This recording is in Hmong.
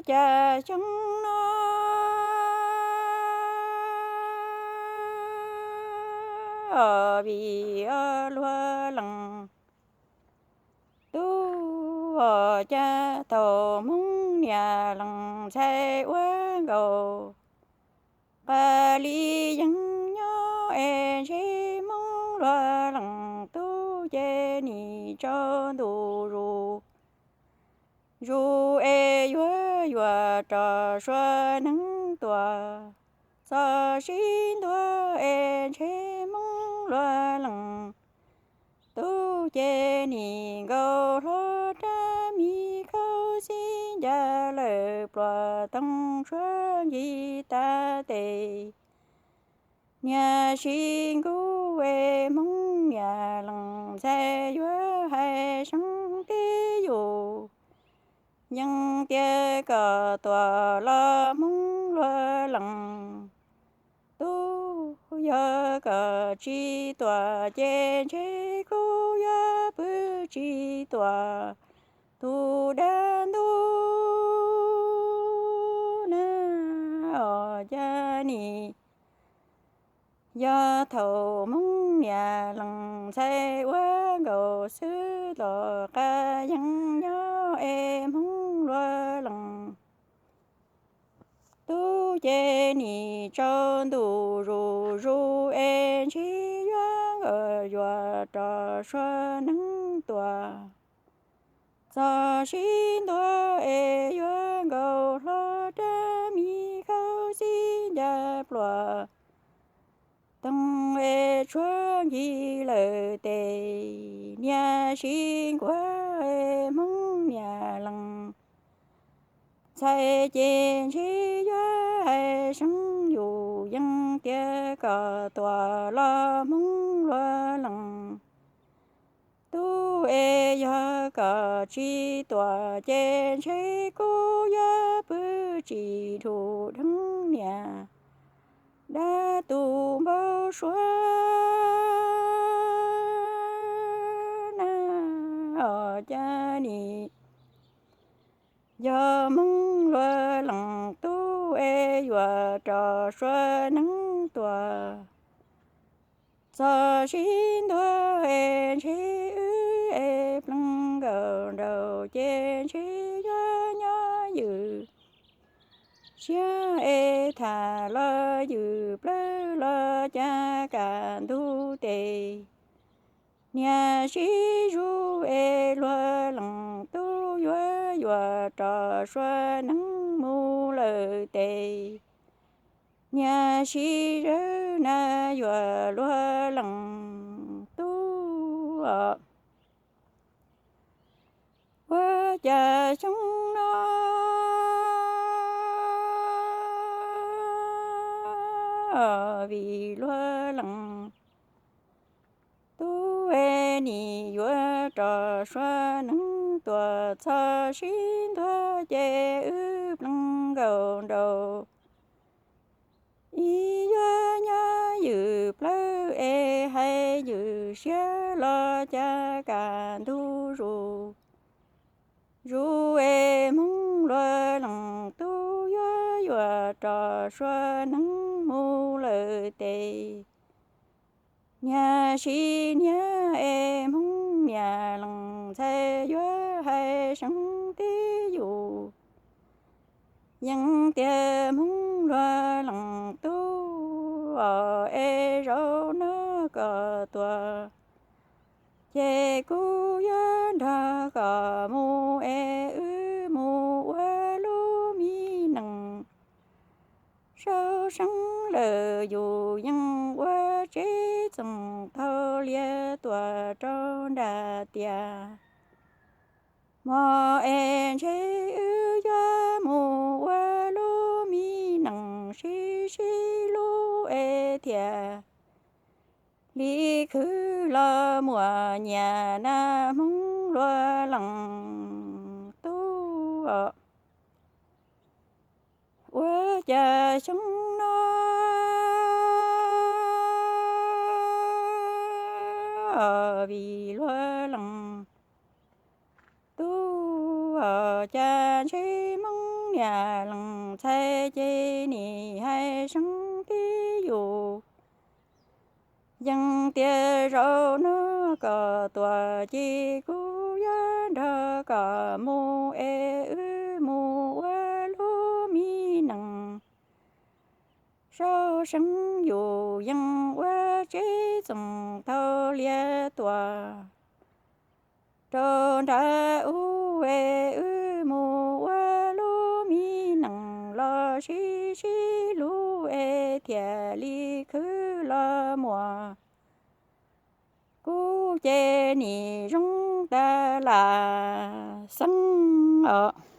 cas xyoo no vim luag lees tub, cas thaum Hmoob niam lees ntxhais ua nkaus, qas li yeej nyob es ntshe Hmoob luag lees tub ces nim tsaus ntuj zus zus es yuav yuam rov sua neeb tuaj. Txog sib ntua es ntshe Hmoob luag lees tub ces nim nkaus hlo rab mis khaub xib ncas lawm pluas toog tshuab nkig tas tes. Niam sib nkuj es Hmoob niam lees ntxhais yuav hais seeb tib yus, yeej tias kom tuaj los Hmoob luag lees tub, yog kom tsis tuaj ces ntshe kuv yuav pw tsis tuaj tus dab ntub na. Os cas nim yog thaum Hmoob niam lees ntxhais ua nkaus xwb los qas yeej nyob es Hmoob luag lees tub ces nim tsaus ntuj zus zus es ntshe yuav nkaus yuam rov sua neeb tuaj. Txog sib ntua es yuav nkaus hlo rab mis khaub xib ncas pluas toog es tshuab nkig lawm tes. Niam sib nkuaj es Hmoob niam lees ntxhais ces ntshe yuav hais seeb yus, yeej tias kom tuaj los Hmoob luag lees tub es yog kom tsis tuaj ces ntshe kuv yuav pw tsis dhau dheev niam dab tus npau suav na. Os cas nim yog Hmoob luag lees tub es yuav rov sua neeb tuaj. Txog sib ntua es ntshe wb es plees nkaus nraud ces ntshe yuav nyob ywm siab es tham los ywm plawv los cas kaj ntug tes. Niam sib zuj es luag lees tub yuav yuam rov sua neeb mus lawm tes. Niam sib zawg na yuav luag lees tub os. Ua cas xyoo no vim luag lees tub es nim yuav rov sua neeb tuaj. Txog sib ntua ces wb plees nkaus nraud, ib yuav nyob ywm plawv es hais ywm siab los cas kaj ntug zus zus es Hmoob luag lees tub yuav yuam rov sua neeb mus lawm tes. Niam sib niam es Hmoob niam lees ntxhais yuav hais seeb tib yus, yeej tias Hmoob luag lees tub os es zaum no kom tuaj ces kuv yuav nrog koj mus es wb mus ua lub me neej. Sau seeb lawm yus yeej ua tsev txoos tau lias tuaj rau nram tiaj. Hmo es ntshe wb yuav mus ua lub me neej sib sib hlub es thiaj li khwv los muaj nyiaj na Hmoob luag lees tub os. Ua cas xyoo no vim luag lees tub os cas ntshe Hmoob niam lees ntxhais ces nim hais seeb tib yus. Yeej tias zaum no kom tuag ces kuv yuav nrog koj mus es wb mus ua lub me nees. Sau seeb yus yeej ua tsev txoos thaum liaj tuaj rau nram ub es wb mus ua lub me nees los sib sib hlub es thiaj li khwv los muaj. Kuv ces nim zoo tas lam xeeb os.